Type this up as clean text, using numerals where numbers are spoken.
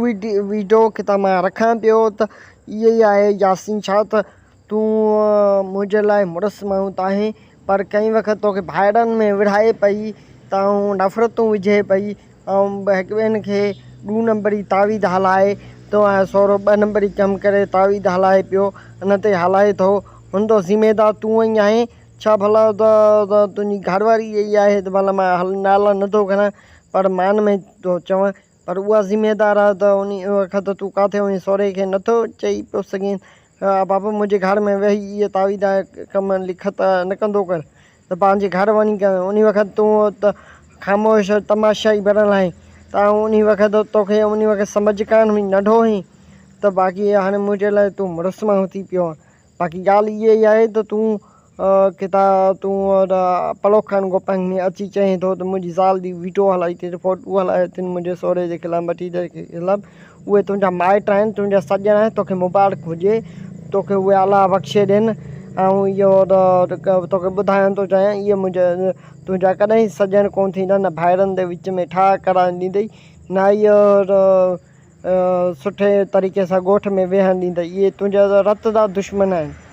Video ڪٿان مان رکان پيو ته اهي ئي آهي ياسين شاهه ته تون منهنجي لاء مڙس ماڻهو ته آهين پر ڪنهن وقت توکي ڀائرن ۾ وڙهائي پئي ته ۽ نفرتون وجهي پئي ۽ هڪ ٻين کي ڏو نمبري تعويذ هلائي تو ۽ سهرو ٻه نمبري ڪم ڪري تعويذ هلائي پيو ان تي هلائي ٿو هن جو ذميدار تون ئي آهين ڇا ڀلا تنهنجي گهر واري ئي آهي ته ڀلا مان نالا نٿو کڻان پر مان ۾ ٿو چوان پر اها ذميدار آهي ته انهي وقت تون ڪاٿي هئين سهري کي نٿو چئي پيو سگهين ها بابا منهنجي گهر ۾ ويهي اهي تعويذ جا ڪم لکت نه ڪندو ڪر ته پنهنجي گهر وڃي ڪر انهي وقت تون ته خاموش تماشائي بڻيل آهين ته آئون انهي وقت توکي انهي وقت سمجهه ڪانه هئي ننڍو هئين ته باقي هاڻي منهنجي لاء تون مڙس ماڻهو ٿي پيو آهين باقي ڳالهه اها ئي آهي ته تون ڪٿان تون پلو خان گوپانگ ۾ اچي چئين ٿو ته منهنجي زال جي ويڊيو هلائي اٿئي فوٽو هلائي اٿن منهنجي سهري جي خلاف ڀتيجي جي خلاف اهي تنهنجا مائٽ آهن تنهنجا سڄڻ آهن توکي مبارڪ هجي توکي اهي الله بخشي ڏين آئون اهو توکي ٻڌائڻ ٿو چاهيان اهي منهنجا تنهنجا ڪڏهن سڄڻ ڪونه ٿيندا نه ڀائرن جي وچ ۾ ٺاهه ڪرائڻ ڏيندئي نه اهو سٺي طريقي سان ڳوٺ ۾ ويهڻ ڏيندئي اهي تنهنجا رت جا دشمن آهن.